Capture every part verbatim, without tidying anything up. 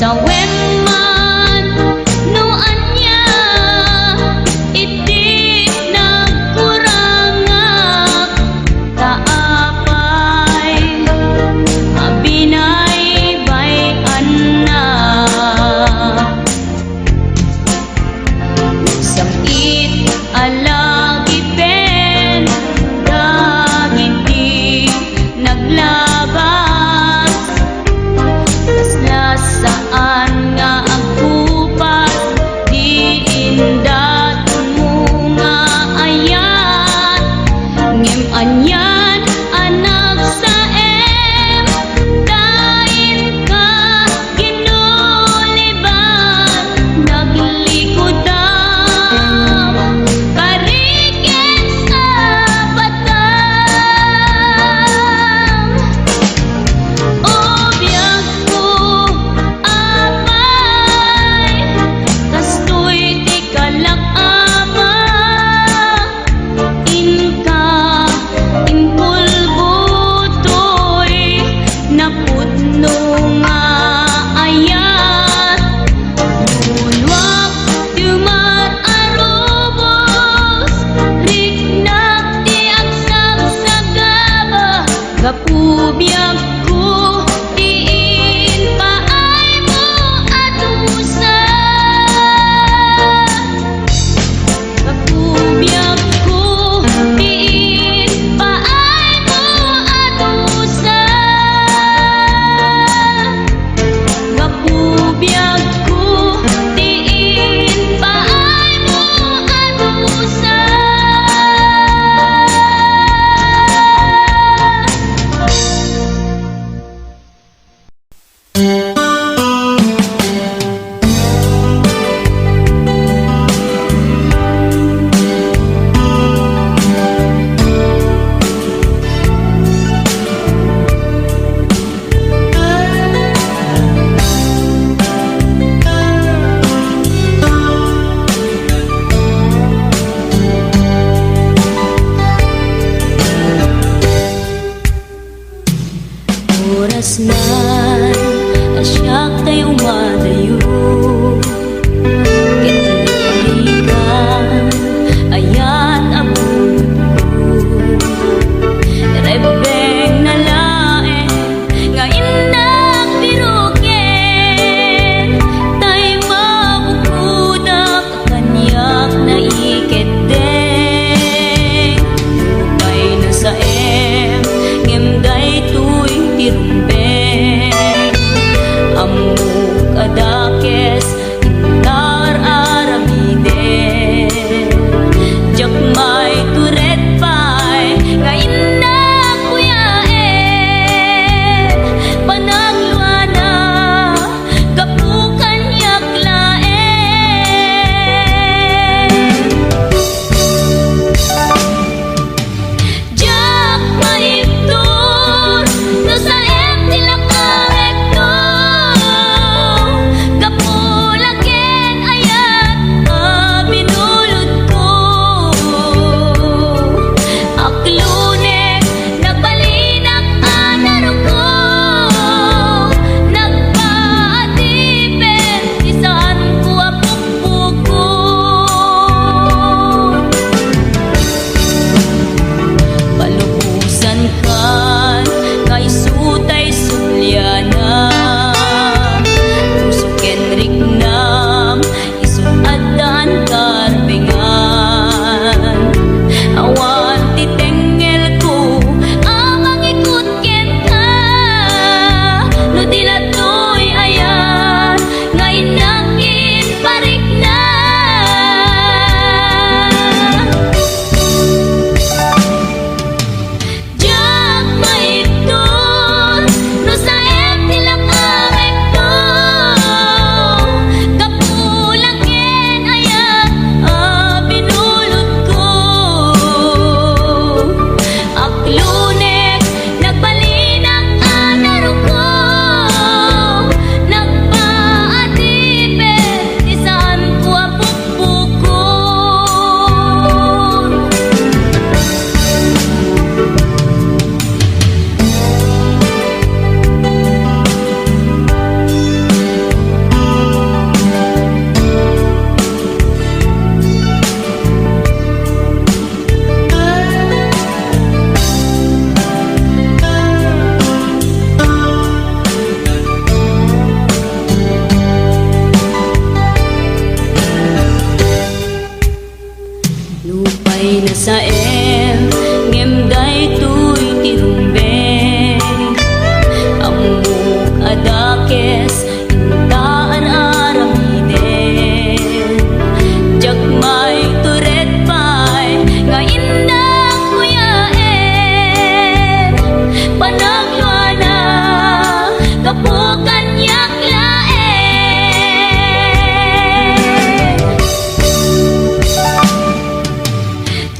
Awan man no ania iti nagkurangak, ta apay a binaybay-annak. Sam-it a lagipen dagiti naglabas. Kasla saan nga agkupas ti indatonmo nga ayat, ngem anian a nagsaem ta inka ginuliban, naglikudam, kari ken sapatam. O biagko, apay, kastoy ti kalak, Ama. Inka, impulbo toy napudno nga ayat. Luluak ti umar a rubos, riknak ti agsagsagaba. Gapu biagko ti impaaymo a dusa. Gapu biagko ti impaaymo a dusa. Gapu biagko ti impaaymo a dusa. Orasna a siak tay umadayo. Ket nagpalikan, ayat a bunotko. Rebbengna laeng nga innak biroken, tay mabukodak a kaniak naikeddeng. Nupay nasaem, ngem daytoy ti rumbeng. Ammok a dak Naem, ngem daytoy ti rumbeng. Ammok a dakes inta ar-aramiden. Diak maitured pay nga innak kuyaen. Panagluana, gapu kaniak laeng.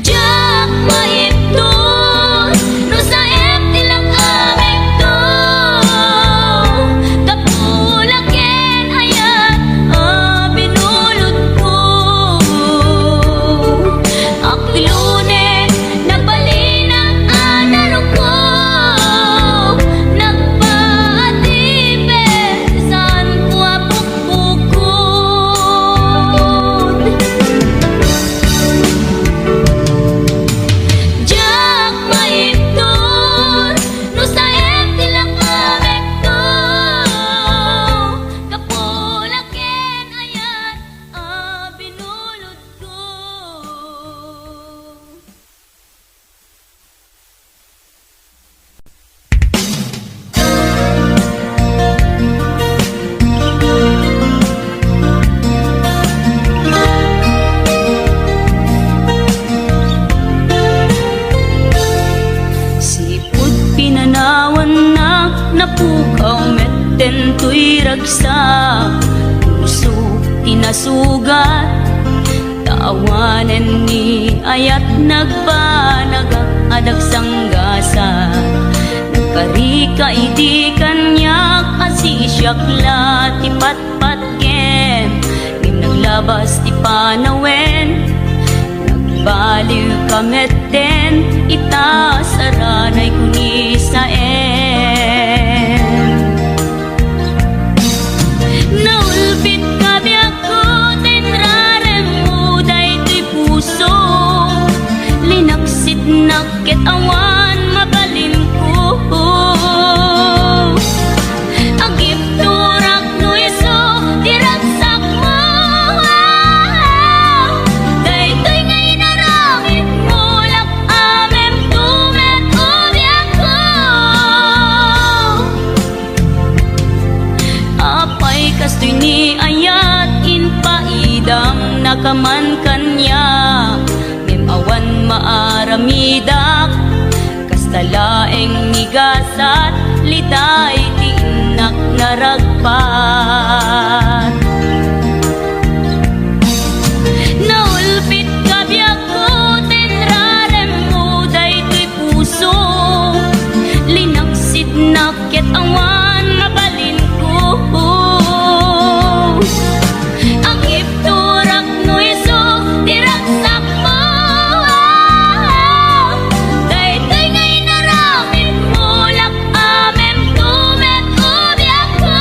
Diak maibtur no saem ti lak-amekto. Gapu la ken ayat a binulotko. Aklunen, nagbalinak a naruko. Nagpaatipet, saanko a bukbukod. Diak maibtur no saem ti lak-amekto. Gapu la ken ayat a binulotko. Sipud pinanawannak, napukaw metten toy ragsak. Puso ti nasugat, ta awanen ni ayat nagbanagak a dagsanggasat. Nagkarika idi kaniak a sisiak la ti patpatgen, ngem naglabas ti panawen. Nagbaliwka metten ita saranay kunisaen. Naulpitka biagko ta inraremmo daytoy puso. Linaksitnak ket awan mabalinko. Agibturak no isu ti ragsakmo. Daytoy nga inaramidmo, lak-amemto met o biagko. Apay kastoy ni ayat, impaidam nakaman kaniak, ngem awan maaramidak. Kasta laeng ni gasat, litay ti innak naragpat. Naulpitka biagko ta inraremmo daytoy puso. Linaksitnak ket awan mabalinko. Agibturak no isu ti ragsakmo. Daytoy nga inaramidmo, lak-amemto met o biagko.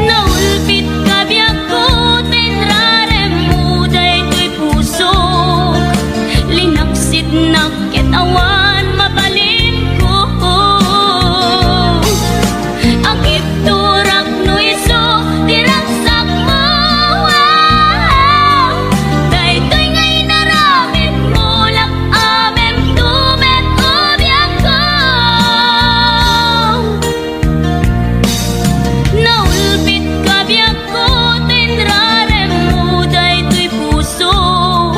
Naulpitka biagko ta inraremmo daytoy pusok. Linaksitnak ket awan mabalinko. Agibturak no isu ti ragsakmo. Daytoy nga inaramidmo, lak-amemto met o biagko. Naulpitka biagko ta inraremmo daytoy pusok.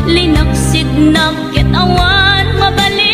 Linaksitnak ket awan mabalinko.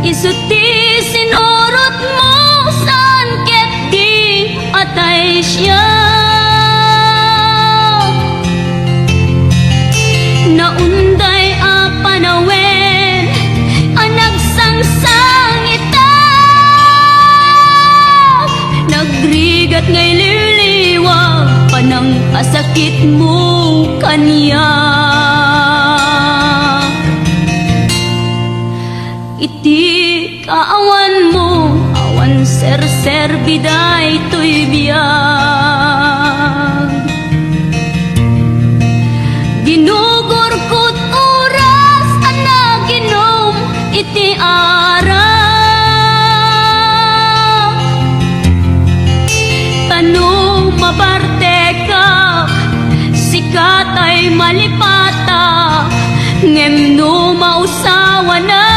Isu ti sinurotmo, saan ket di atay siak. Naunday a panawen a nagsangsangitak, nagrigat nga iliwliwag panangkasakitmo kaniak. Iti kaawanmo, awan serserbi daytoy biag. Ginugurkot oras a naginom iti arak. Ta no mabartekak, sika tay malipatak, ngem no mausawanak,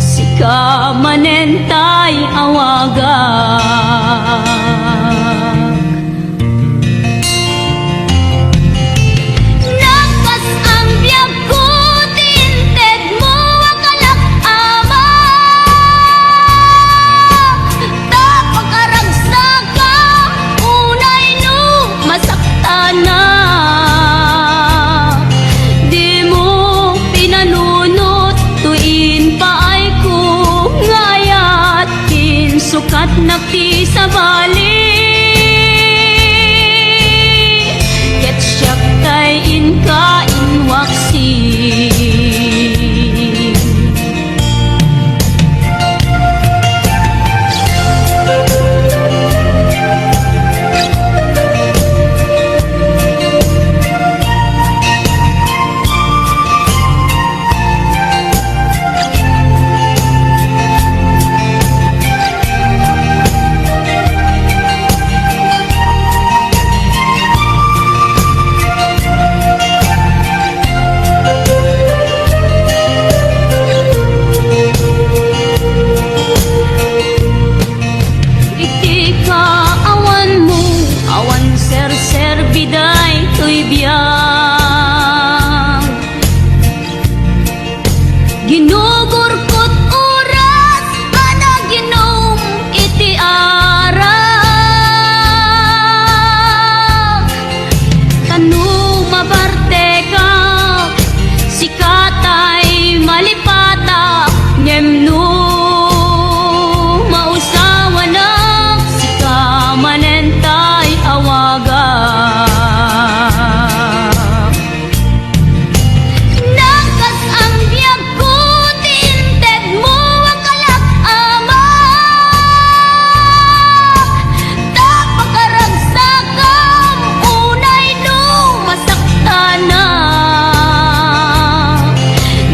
sika manen tay awagak. Nakas-ang biagko ti intedmo a kalak, Ama. Ta pakaragsakam unay no masaktanak. Dimo pinanunot toy impaayko nga ayat, insukatnak ti sabali. Ket siak tay inka inwaksi. Iti kaawanmo, awan serserbi daytoy biag. Ginugurkot oras a naginom iti arak. Ta no mabartekak, sika tay malipatak, ngem no mausawanak, sika manen tay awagak. Nakas-ang biagko ti intedmo a kalak, Ama. Ta pakaragsakam unay no masaktanak.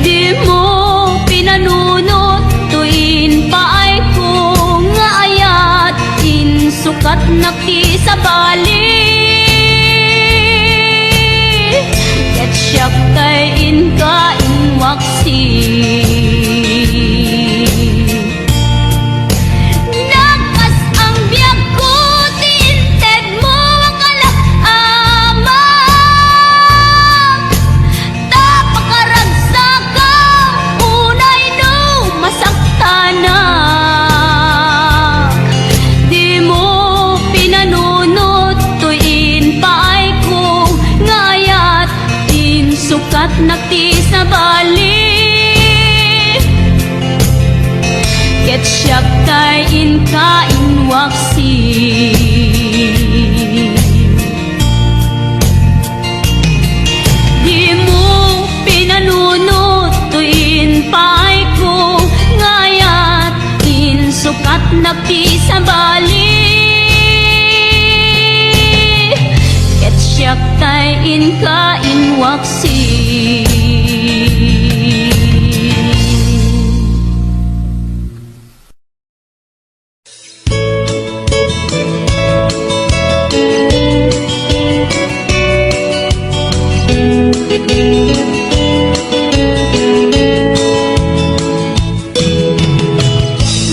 Dimo pinanunot toy impaayko nga ayat, insukatnak ti sabali. Ket siak tay inka inwaksi. Nakas-ang biagko ti intedmo a kalak, Ama. Ta pakaragsakam unay no masaktanak. Dimo pinanunot toy impaayko nga ayat, insukatnak ti sabali. Ket siak tay inka inwaksi. Dimo pinanunot toy impaayko nga ayat, insukatnak ti sabali. Ket siak tay inka inwaksi.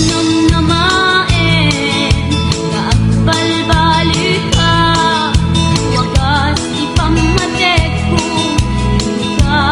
Namnamaen nga agbalbaliwka, wagas ti pammatekko, inka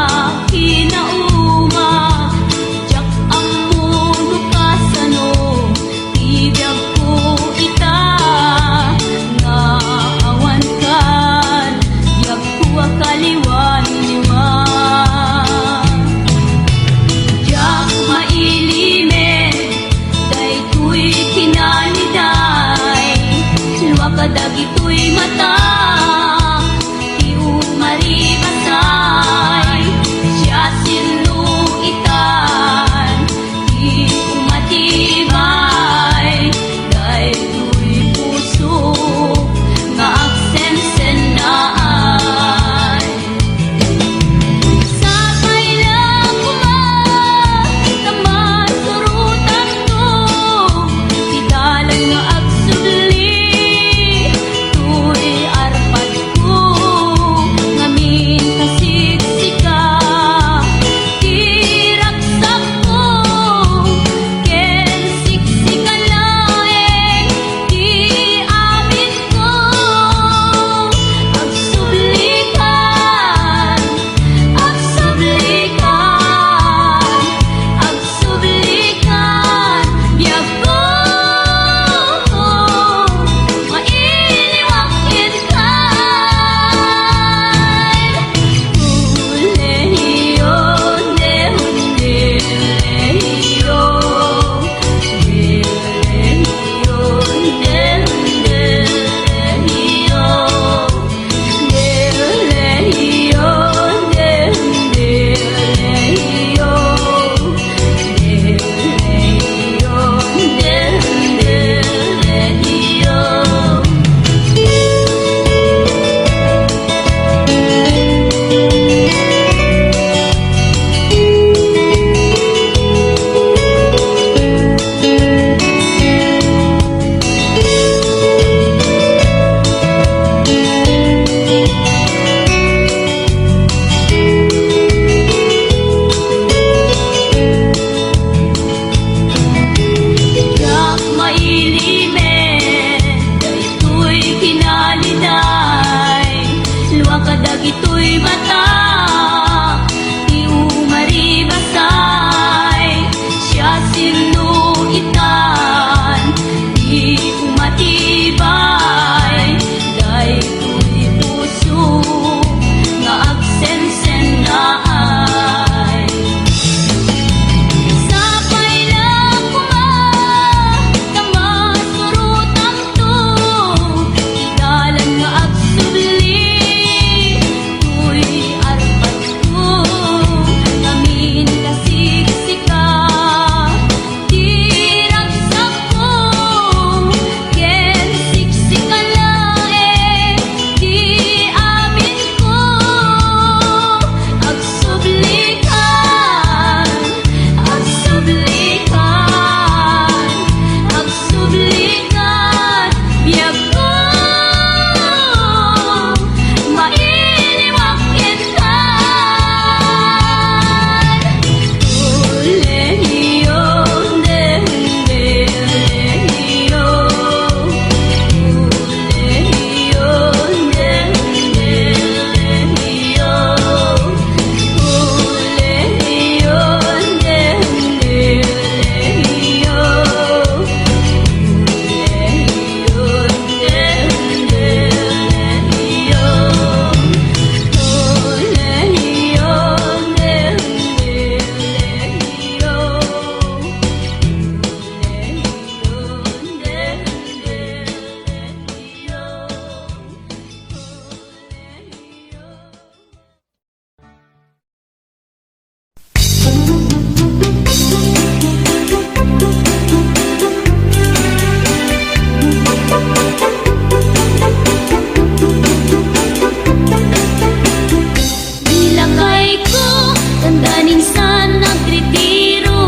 nagritiro.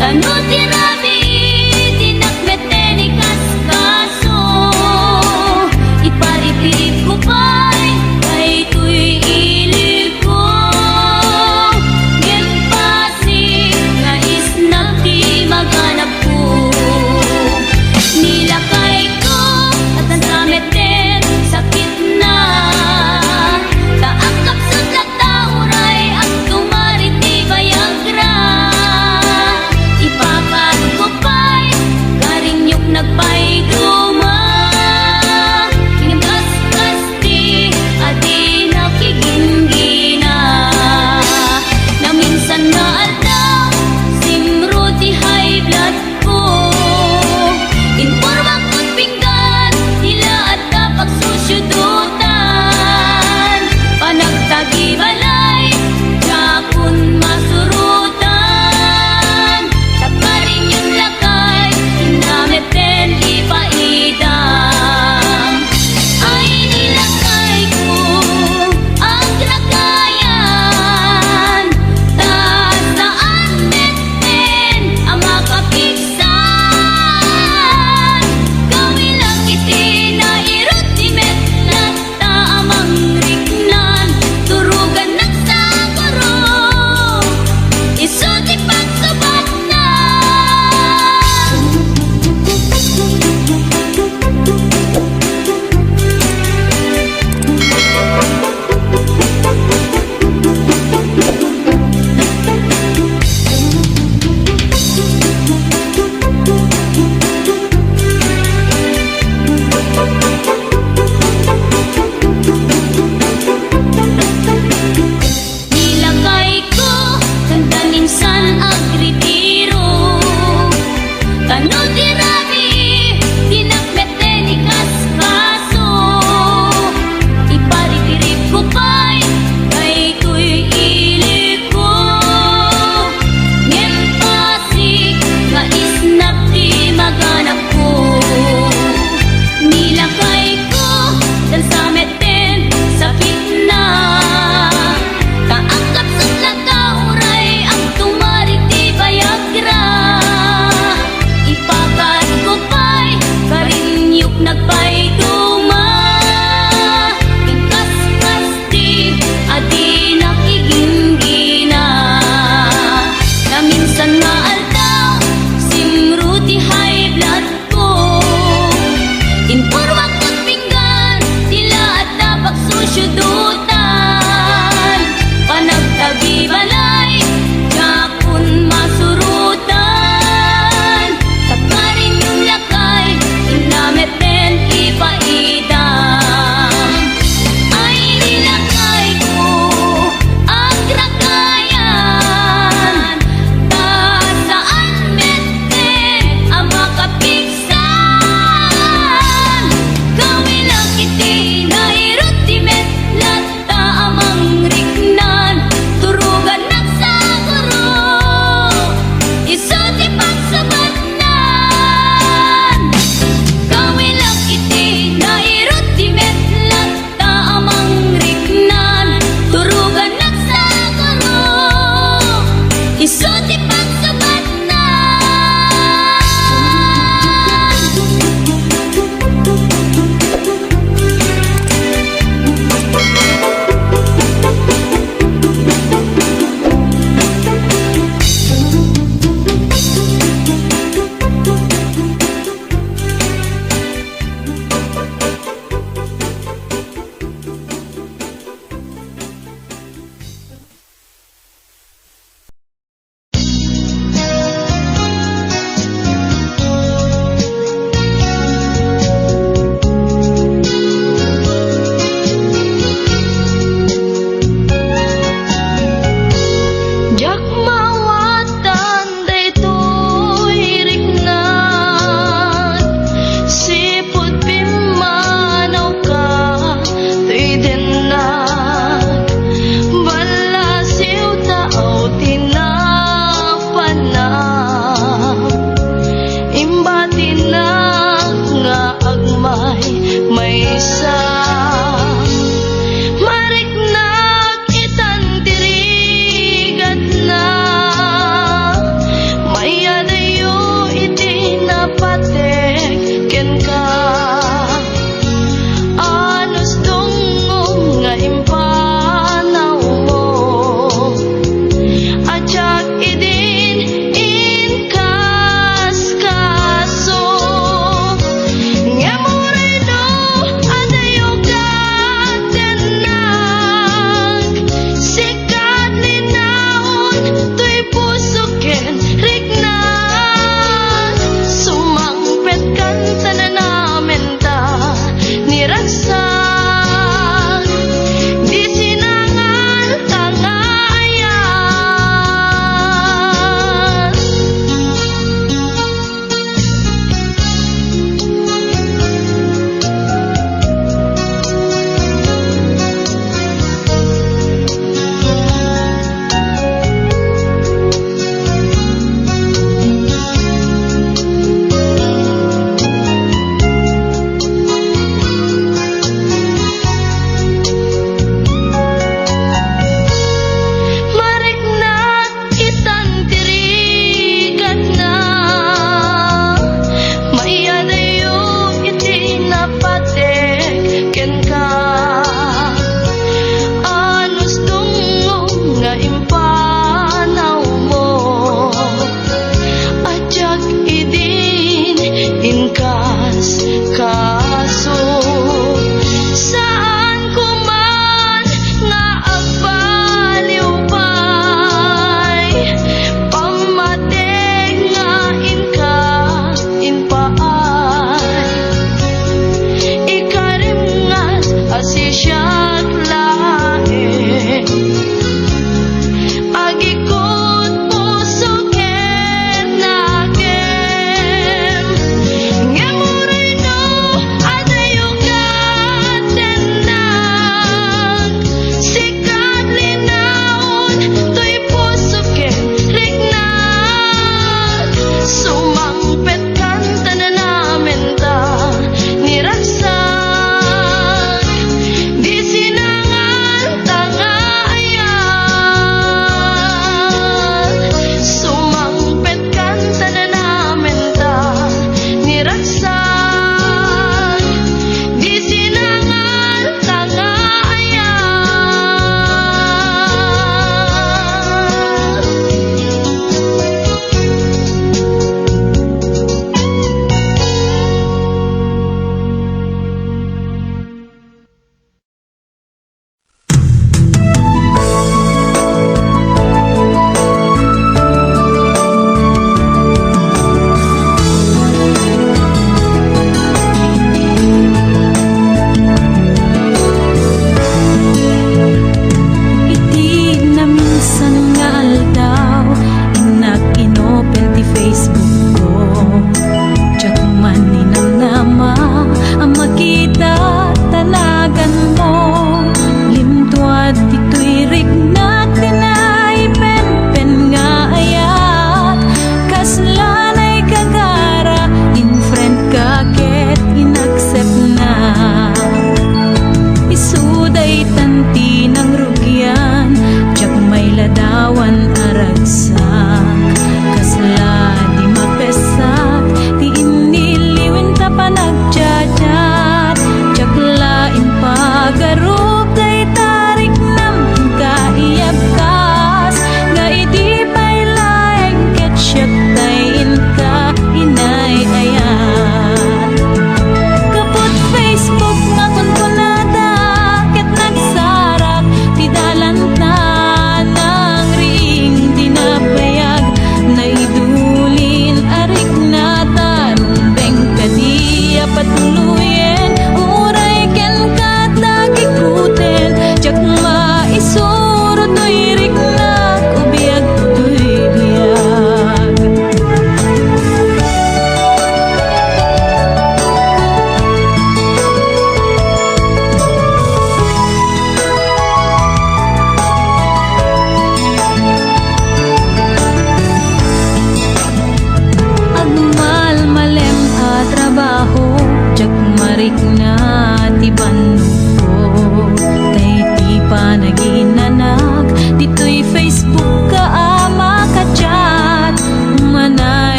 Tano ti rabii ti nakmeten ikaskaso, iparipiripko pay daytoy iliko. Ngem bassit nga isnap ti maganapko. Ni lakayko, adda sa metten sakitna. Ta agkapsut latta uray agtumar iti bayan.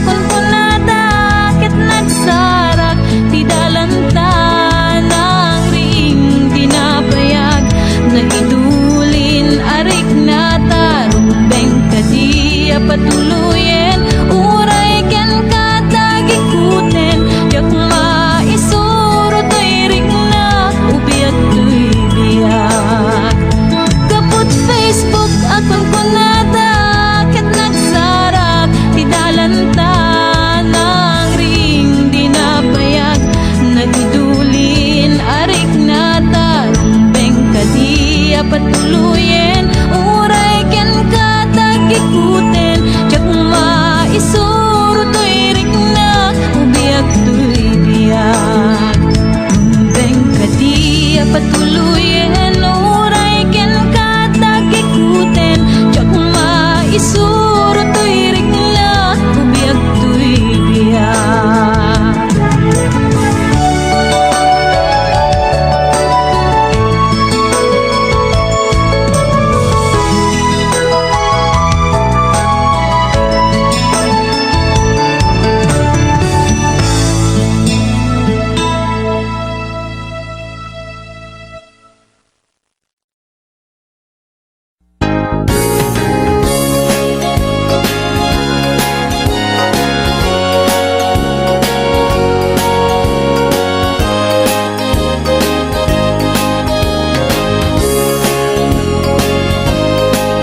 Kunkunada ket nagsarak ti dalanta, nangring ti nabayag, naidulin a riknata, rumbeng kadi a patuloyen, uray kenka tagikuten, diak maisuro toy rikna, ubiag toy biag. Gapu iti Facebook a kunkunada ket nagsarak ti dalanta, nangring ti nabayag, naidulin a riknata, rumbeng kadi a patuloyen, uray kenka tagikuten, diak maisuro toy rikna, ubiag toy biag. Rumbeng kadi a patuloyen, uray kenka tagikuten, diak maisuro toy rikna, ubiag toy biag.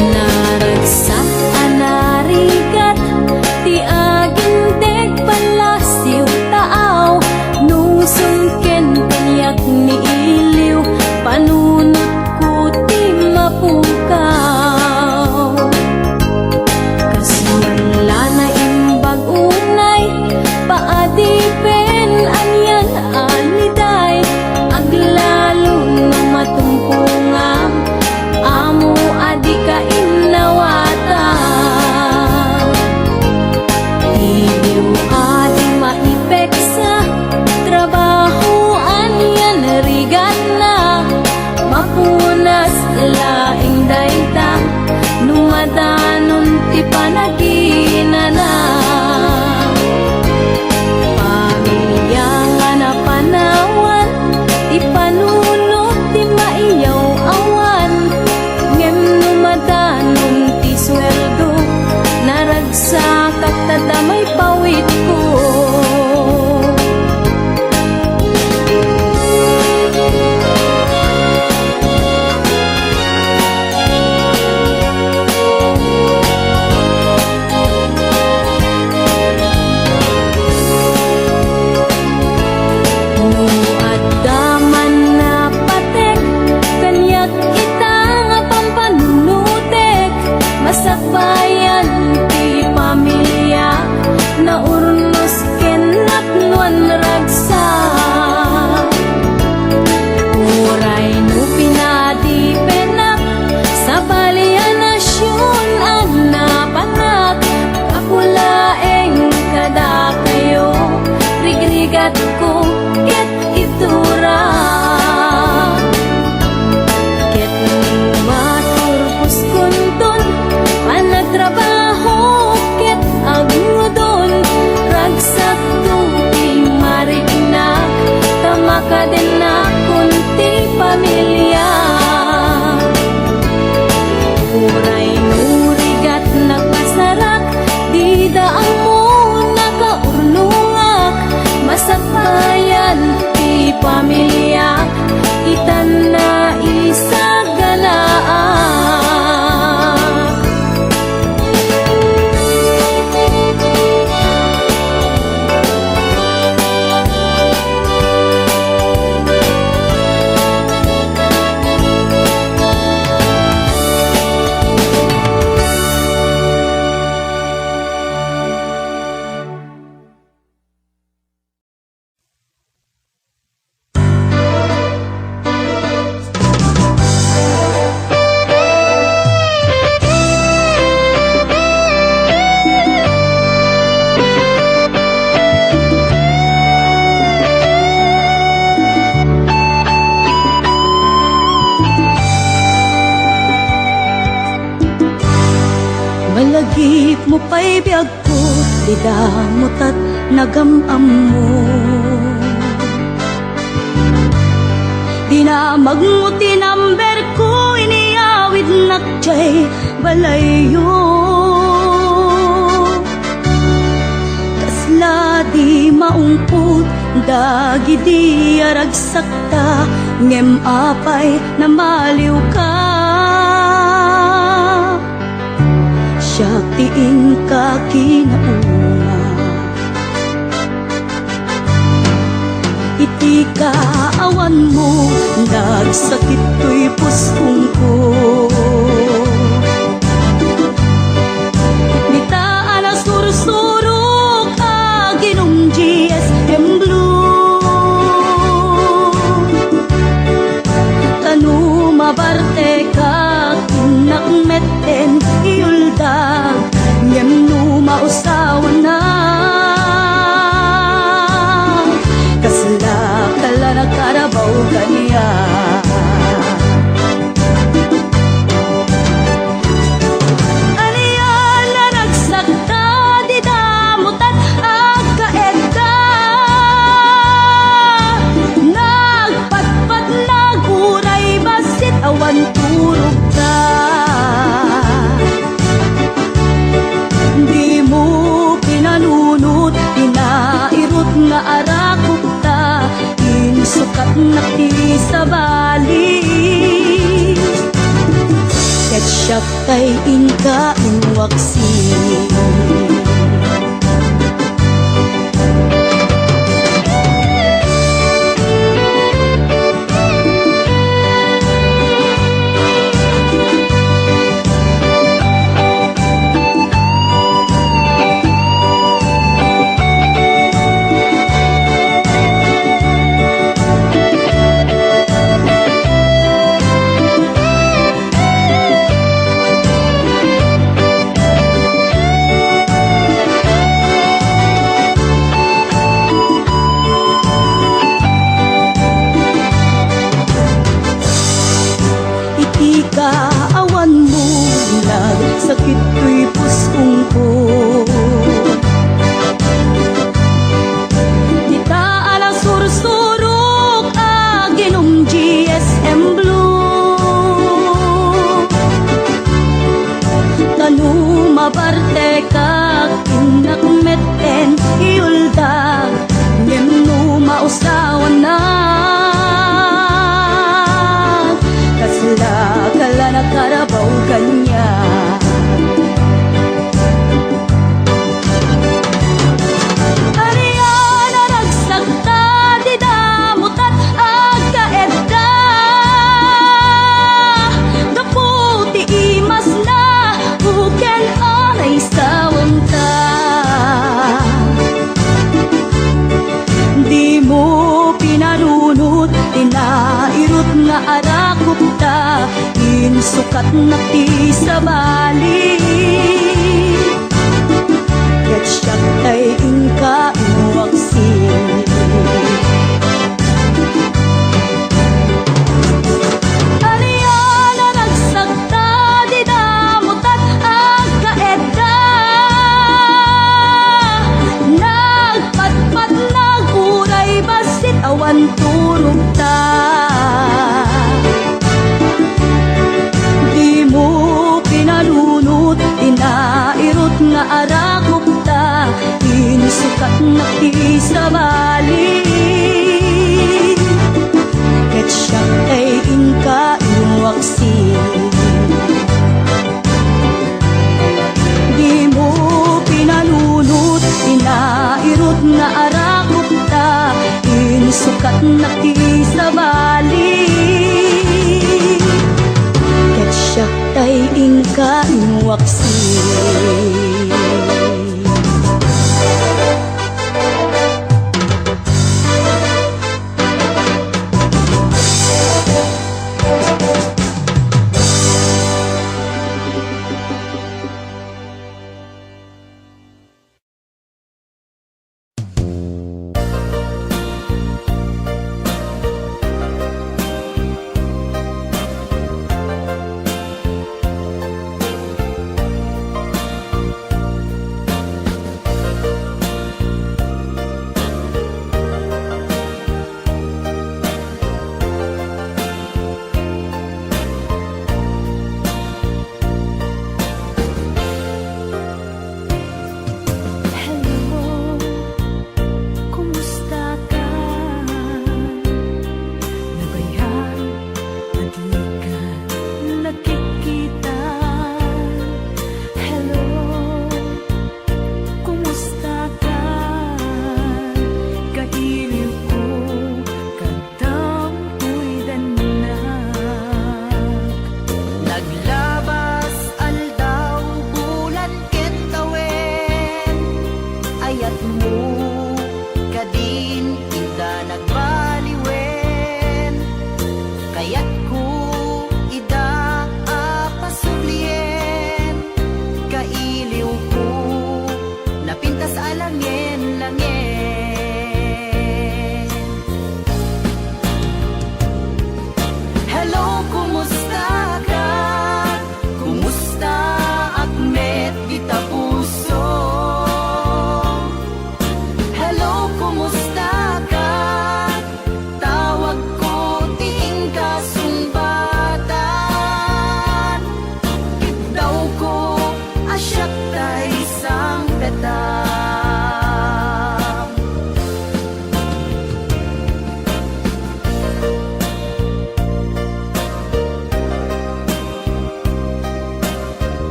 Naragsak a narigat ti aginteg, palasiw, taaw, nusong ken kaniak ni iliw, panunotko ti mapukaw. Kasla naimbag unay, paadipen anian a liday, aglalo no matumpongan, ammo a dika innawatan. Iliw a di maipeksa, trabaho anian rigatna, mapunas laeng dayta, no madanon ti panaginana. Pamilia nga napanawan, ti panunot ti maiyaw-awan, ngem no madanon ti sueldo, narag- sakak ta damay pawitko. No adda man napatek kaniak ita nga pampanunotek, masakbayan ti pamiliak, naurnos ken napnoan ragsak. Uray no pinadipenak, sabali a nasion a napanak, gapu laeng kadakayo, rigrigatko ket iturak. Ket no maturposkonton, panagtrabaho ket agngudon, ragsakto ti mariknak, ta makadennakon ti pamiliak. Uray no rigatnak pasarak, dida ammo nakaurnongak, masakbayan ti pamiliak, itan naisaganaak. Malagipmo pay biag Damot at nagam-ammo. Dinamagmo ti number ko, iniyawidnak jay balayyo. Kasla di maungpot dagidi a ragsakta, ngem apay namaliwka? Siak ti inka kinauna. Iti kaawanmo, nagsakit toy puskongko. Dita a nasursurok, aginom G S M Blue. Ta no mabartekak, innak metten iuldag, ngem no mausawannak, kasla kala nakarabaw kaniak. Ania a ragsakta, di damot at agkaedda. Nagpatpatnak uray bassit awan turogta. Dimo pinanunot ti nairut nga arakopta, insukatnak ti sabali. Ket siak tay inka inwaksi. Iti kaawanmo, nagsakit toy puskongko. Dita a nasursurok, aginom G S M Blue. Ta no mabartekak, innak metten iuldag, ngem no mausawannak, kasla kala nakarabaw kaniak. Ania a ragsakta, di damot at agkaedda. Gapu ti imasna, uken a naisawanta. Dimo pinarunot ti nairut nga arakopta, insukatnak ti sabali. Ket siak tay inka inwaksi. Ania a ragsakta, di damot at agkaedda. Nagpatpatnak uray bassit awan turogta. Dimo pinanunot ti nairut nga arakopta, insukatnak ti sabali. Ket siak tay inka inwaksi. Dimo pinanunot ti nairut nga arakopta, insukatnak ti sabali. Ket siak tay inka inwaksi.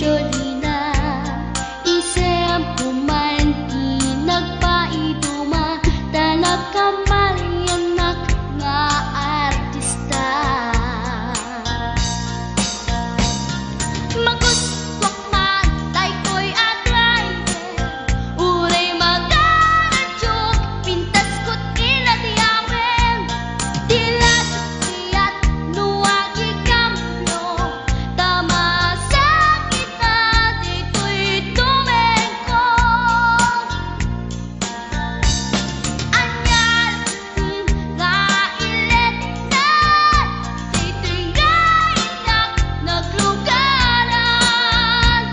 Jolina, isem ko man ti nagpaiduma, ta nagkamaliannak nga artista. Magustuak man daytoy a driver, uray magaradyok, pintasko ti nadiamen, ti ladok ti yat no agikambio, ta masakit na ditoy tumengko. Ania laeng nga iletna ditoy nga innak naglugaran?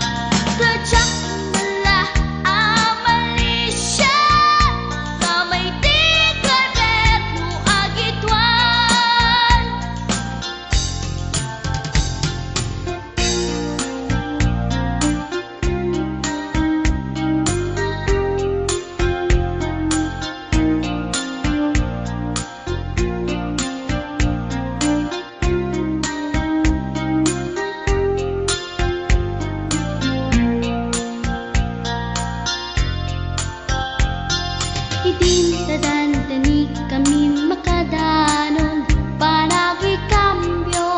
Diak met la a malisia, ta may ti driver no agituan. Idin ta dandani kami makadanon, panagikambio,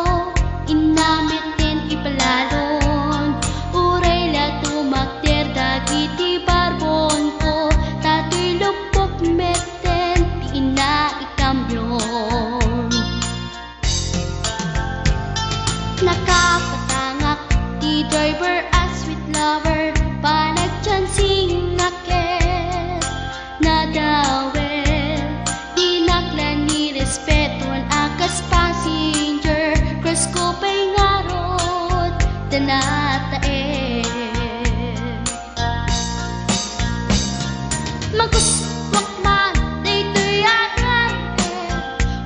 inna met ti ipalalon, uray la tumakder dagiti barbonko, ta ti luppok met ti inna ikambion. Nakapatangak ti driver a sweet lover, panagchancingak ket nadawel. Dinak la ni respetuan a kas passenger, crush ko pay ngarud, ta nataen. Magustuak man daytoy a driver,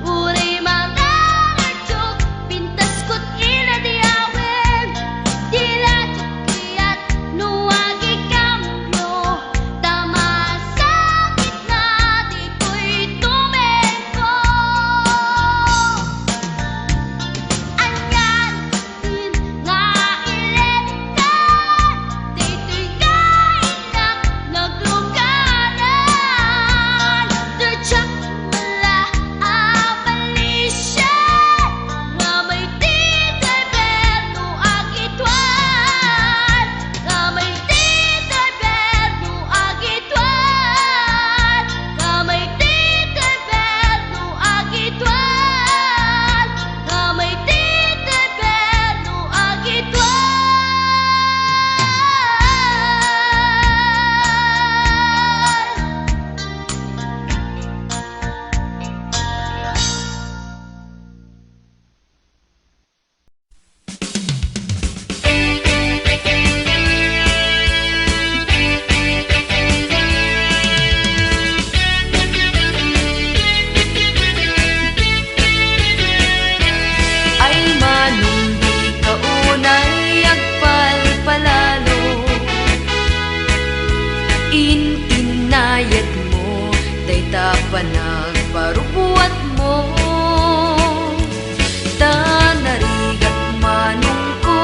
uray magaradyok, pintasko ti nadiamen, ti ladok ti yat no agikambio, ta masakit na ditoy tumengko. Ania nga iletna ditoy nga innak naglugaran? Diak met la a malisia, nga may ti driver no agituan, nga may ti driver no agituan, nga may ti driver no agituan. Kamay ti driver no agituan. Ay, Manong, dika unay agpalpalalo. Intinnayadmo dayta panagparubuatmo. Ta narigat, manongko,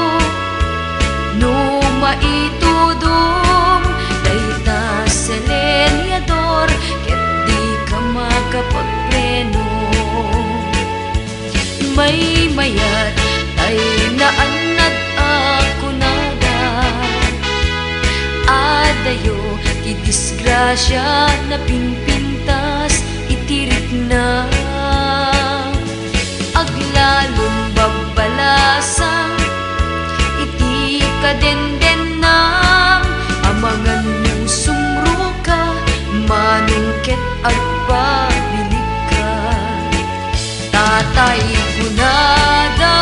no maitudom dayta selenyador ket dika makapagpleno. Maymayat tay naannad a kunada. Adayo ti disgrasia, napimpintas iti rikna. Aglalon babbalasang iti kadendennang, amangan no sumroka, Manong, ket agpabiligka. Tatay kunada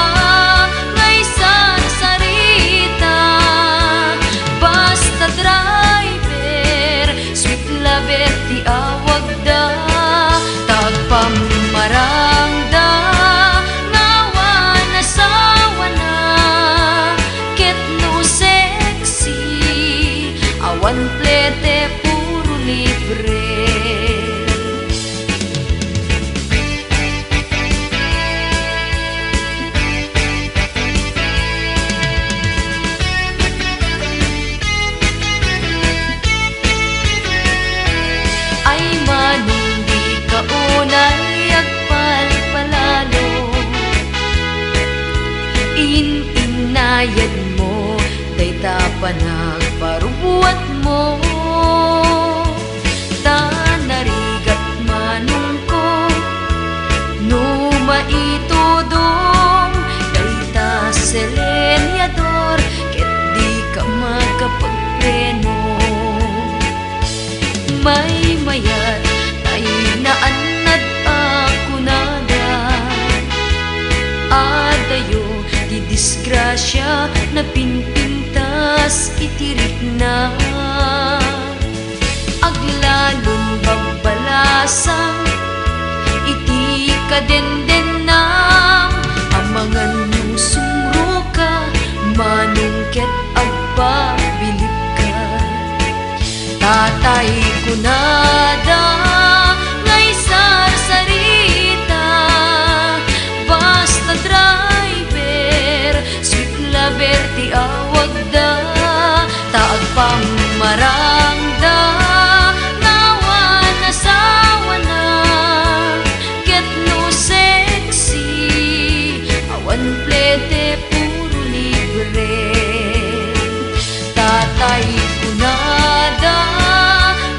nga isan sarita, basta driver, sweet lover ti awagda, ta agpammarangda nga awan asawana, ket no sexy, awan plete, puro libre. Tay agpalpalalo, in-innayadmo dayta panagparubuatmo. Ta narigat manongko no maitudom dayta selenyador ket dika makapagpreno. Maymayat tay naannad a kunada, adayo ti disgrasia napinpintas iti rikna. Aglalon babbalasang iti kadendennam, amangan no sumroka manong ket agpabilipka. Tatay kunada nga isarsarita, basta driver, sweet lover ti awagda, ta agpammarangda nga awan asawana, ket no sexy, awan plete, puro libre. Tatay kunada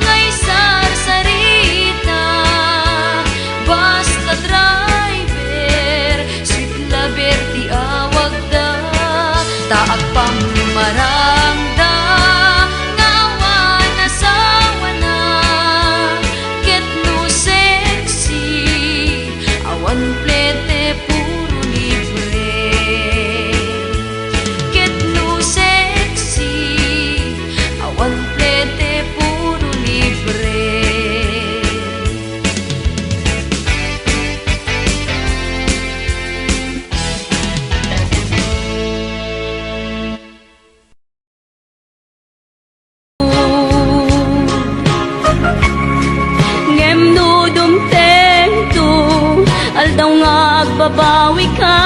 nga isarsarita, basta driver, sweet lover ti awagda, ta agpammarangda nga awan asawana, ket no sexy, awan plete, puro libre. Ket no sexy, awan plete, puro libre. Ngem no dumtengto, aldaw nga agbabawika,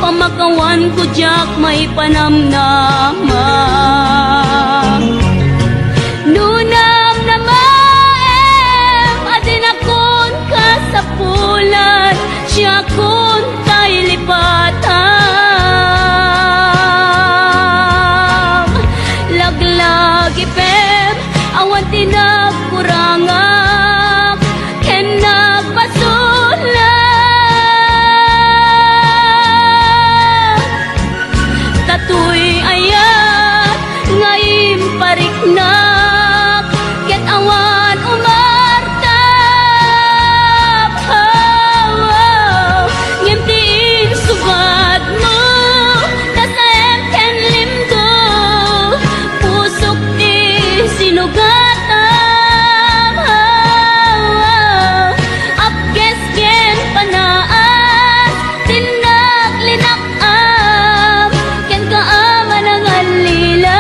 pamakawanko diak maipanamnama. No namnamaem a dinakon kasapulan, siakon tay lipatam. Laglagipem, awan ti nagkurangak ken nagbasolak. Datoy ayat nga impariknak, ket awan umartak. Ngem ti insugatmo, tasaem ken limdo, pusok ti sinugatam. Apkes ken panaas, tinnak linak am, kenka a manangallilaw.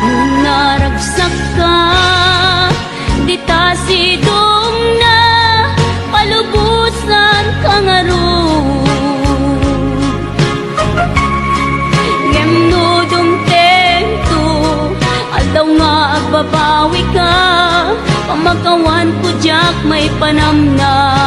No naragsakka, dita sidongna, palubosanka ngarud. Ngem no dumtengto, aldaw nga agbabawika, pamakawanko diak maipanamnama.